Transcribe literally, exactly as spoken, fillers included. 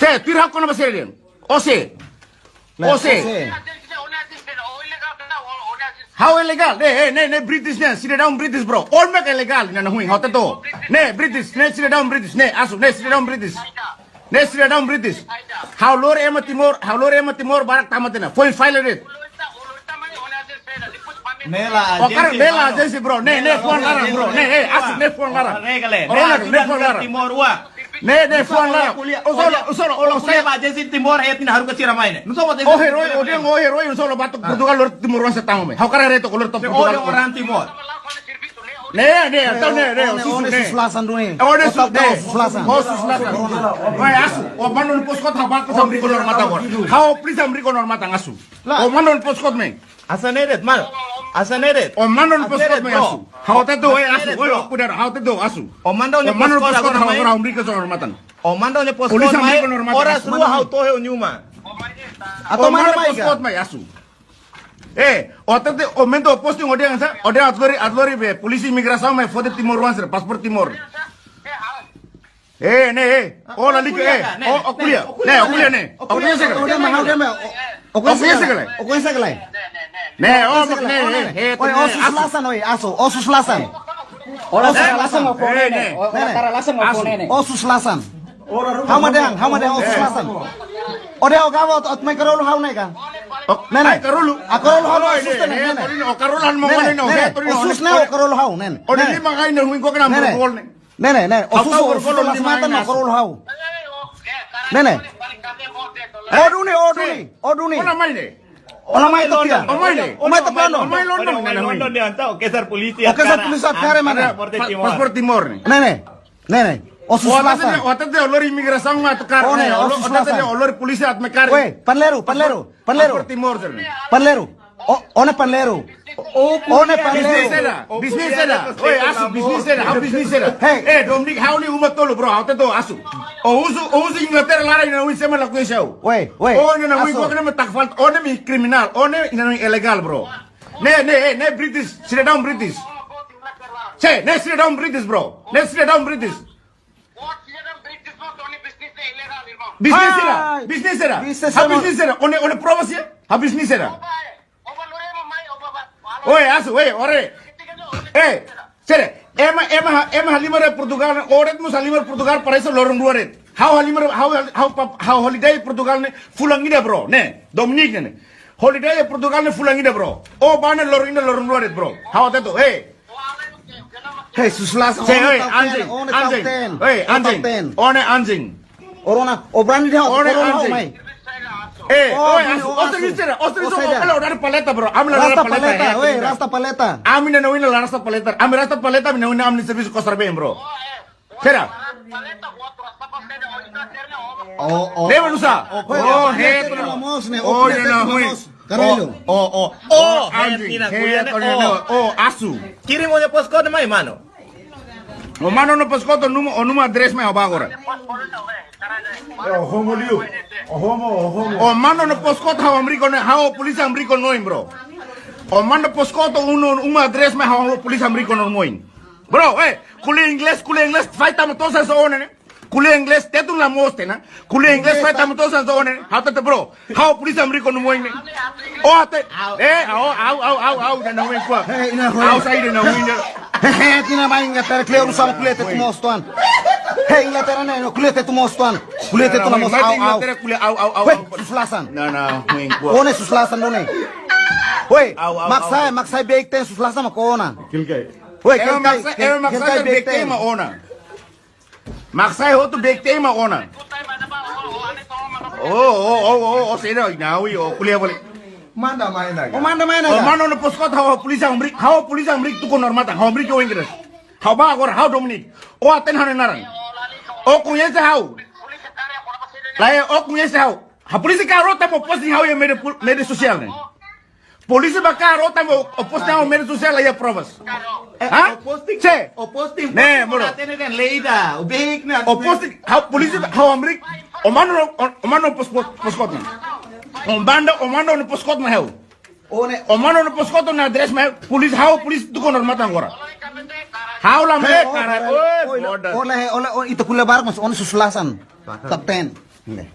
Sé, tuir ha'u kona-ba sira dehan. Ó sé. Ó sé. Sé. Ha'u ilegál. Ne'e, eh, ne'e, ne'e British ne'e, cidadão British, bro. Ó mak ilegál, ne'e, ne'e huin, ha'u hatete. Ne'e British, ne'e cidadão British, ne'e asu, ne'e cidadão British. Ne'e cidadão British. Ha'u lori ema Timor, ha'u lori ema Timor barak tama tiha ona. Foin file de'it. Ne'e la, ó hakarak, agência, ne'e la, mano. Agência, bro. Ne'e, ne'e, ne'e la fuan laran, bro. Ne'e, eh, asu, ne'e fuan laran. Ó regale. Ó ne'e, ne'e fuan laran. Timor wa. Ne'e, ne'e fuan laran. Ó solo, ó solo, ó solo, ó solo. Ba agência Timor, eh, tina haru ka sira mai ne'e. Ó herói, ó dehan, ó herói, ó solo batuk Portugal lori timoroan sira tama mai. Ha'u hakarak reto, lori to Portugal. Orang Timor. Ne'e, ne'e, entaun ne'e, ne'e, ó ne'e, ó susu, ó ne'e, ne'e. Susu lasan duni. Ó ne'e, ó susu, ne'e, ó susu lasan. Ó susu lasan. Ó asu, ó manu no poskot ha'u baku samri kolor mata agora. Ha'u polísia samri kolor mata asu. Ó manu no poskot mai. Asa ne'e de'it, mal. Asa ne'e de'it. Ó manu no poskot mai asu. Ha'u hatete, ó asu, ó kudar, ha'u hatete asu. Ó manu no poskot agora mai. Ha'u samri kolor mata. Ó manu no poskot mai. Polísia samri kolor mata. Oras rua ha'u tohe ó-nia uma. Ó manu no poskot mai asu. Eh, ó hatete, ó menu posting ó dehan sá, ó dehan atu lori, atu lori be, polísia imigrasaun mai foti timoroan sira, paspor Timor. Eh, ne'e, eh, ó lalika, eh, ó, ó ko'alia, ne'e, ó ko'alia ne'e. Ó ko'alia sira. Ó ko'alia sira. Ne'e, ó, ne'e, eh, eh, ó susu lasan, ó asu, ó susu lasan. Ó susu lasan, ó ne'e, ne'e. Ó susu lasan, ó ne'e, ne'e. Ó susu lasan. Ha'u mak dehan, ha'u mak dehan, ó susu lasan. Ó dehan ó gaba, ó mai karolu ha'u ne'e ka? Ne'e, ne'e. Ai, karolu. Ah, karolu ha'u, ó susu ne'e, ne'e, ne'e. Ó karolu ha'u mak ne'e, ne'e, ne'e. Ó susu ne'e, ó karolu ha'u ne'e, ne'e. Ó ne'e, lima ngai ne'e, huin kok ne'e, ne'e. Ne'e, ne'e, ne'e. Ó susu, ó susu lasan matan, ó karolu ha'u. Ne'e, ne'e. Ó duni, ó duni, ó duni. Ó la mai ne'e. Ó la mai tokia. Ó mai ne'e. Ó mai tokia. Ó mai London, ó mai London, ne'e, ne'e. Ó kesar polísia, ó kesar polísia, kare mana? Paspor Timor ne'e. Ne'e, ne'e. Ne'e, ne'e. Ó susu lasan. Ó hatete, ó hatete ó lori imigrasaun mak atu kar. Ó ne'e, ó susu lasan. Ó hatete ó lori polísia atu mai kar. Weh, panleiru, panleiru, panleiru. Paspor Timor sira ne'e. Panleiru. Ó, ó ne'e panleiru. Ó ne'e panleiru. Bisnis sira, bisnis sira. Weh, asu, bisnis sira, ha'u bisnis sira. Hey. Eh, Dominic, ha'u-nia uma tolu, bro, ha'u hatete asu. Ó husu, ó husu Inglaterra laran inan oin sira mak la koñese ha'u. Weh, weh. Ó ne'e inan oin, asu. Ó ne'e mak tak falta, ó ne'e mak kriminál, ó ne'e inan oin ilegál, bro. Ne'e, ne'e, eh, ne'e British, cidadão British. Sé, ne'e cidadão British, bro. Ne'e cidadão British. Bisnis sira, bisnis sira. Bisnis sira. Ha'u bisnis sira. Ó ne'e, ó ne'e prova sira. Ha'u bisnis sira. Oi, asu, oi, ore. Eh, sira. Ema, ema, ema halimar Portugal, ó de'it mós halimar Portugal, parese loron rua de'it. Ha'u halimar, ha'u, ha'u, ha'u, ha'u holiday Portugal ne'e fulan ida, bro, ne'e. Dominic ne'e. Holiday Portugal ne'e fulan ida, bro. Ó ba ne'e loron ida, loron rua de'it, bro. Ha'u hatete, eh. Hei, susu lasan. Sé, ó ne'e oi, top ten, anjing, ó ne'e top anjing. Ten. Oi, ó ne'e anjing. Top ten. Ó ne'e anjing. Ó rona, ó brani de'it, ó ne'e anjing. Ó mai. Eh, ó, oi, asu, ó servisu sira, ó servisu sira. Ó la dada paleta, bro. Ami la dada paleta, weh, rasta paleta. Ami ne'e oin la rasta paleta. Ami rasta paleta, ami ne'e oin ami servisu kosar bem, bro. Sira. Oh, oh. Lembra, Nusa? Oh, head, bro. Mos, ne'e, oh, oh, ne'e, oh, oh, oh, anjing, head, oh, oh, asu. Kirim ó-nia poskot mai, mano. Ó manda ó-nia poskot, ó numa, ó numa address mai, ó ba agora. Ó manda ó-nia poskot, ha'u hamriik ó-nia, ha'u polísia hamriik ó-nia oin, bro. Ó manda poskot, ó-nia uma address mai, ha'u polísia hamriik ó-nia oin. Bro, eh, ko'alia inglés, ko'alia inglés, fai tama to'os hanesan ó ne'e. Ko'alia inglés, Tetun la mós tiha ona. Ko'alia inglés, fai tama to'os hanesan ó ne'e. Ha'u hatete, bro. Ha'u polísia hamriik ó-nia oin ne'e. Ó hatete, eh, au, au, au, au, au, ida-ne'e oin kua. Hei, ida-ne'e oin. Ha'u sai ida-ne'e oin ne'e. Hei, hei, tiha ona mai Inglaterra, ko'alia oinsá, ko'alia Tetun mós uitoan. Hei, Inglaterra ne'e, ko'alia Tetun mós uitoan. Ko'alia Tetun la mós, au, au. Inglaterra ko'alia au, au, au, au. Weh, susu lasan. Não, não, oin kua. Ó ne'e susu lasan duni. Weh, au, au, mak sai, mak sai beik-teen susu lasan mak ó ona. Kilkai. Weh, ema mak sai, ema mak sai beik-teen mak ó ona. Mak sai hotu beik-teen mak ó ona. Oh, oh, oh, oh, oh, sira, ina, ui, oh, ko'alia balik. Manda mai ona ka? Ó manda mai ona ka? Ó manda ó-nia poskot, ha'u polísia hamriik, ha'u polísia hamriik tuku ó-nia matan, ha'u hamriik ó inglés. Ha'u ba agora, ha'u Dominic. Ó hatene ha'u-nia naran. Ó koñese ha'u. Lae, ó koñese ha'u. Ha'u polísia kaer ó tama ó posting ha'u iha média pul-, média sosiál ne'e. Polísia ba kaer ó tama ó posting ha'u média sosiál la iha provas. Hah? Sé? Ó posting, ne'e, moro. Ó posting, ha'u polísia, ha'u hamriik, ó manda, ó, ó manda ó pos-, pos-, poskot ne'e. Ó manda, ó manda ó-nia poskot mai ha'u. Ó manda ó-nia poskot, ó-nia address mai ha'u, polísia, ha'u polísia tuku ó-nia matan agora. Ha'u la me, oh, karik, oh, oi, oh, bodas. Oleh, oleh, oh, ita ko'alia barak, mas, oh, susulasan. Kapten. Ne'e.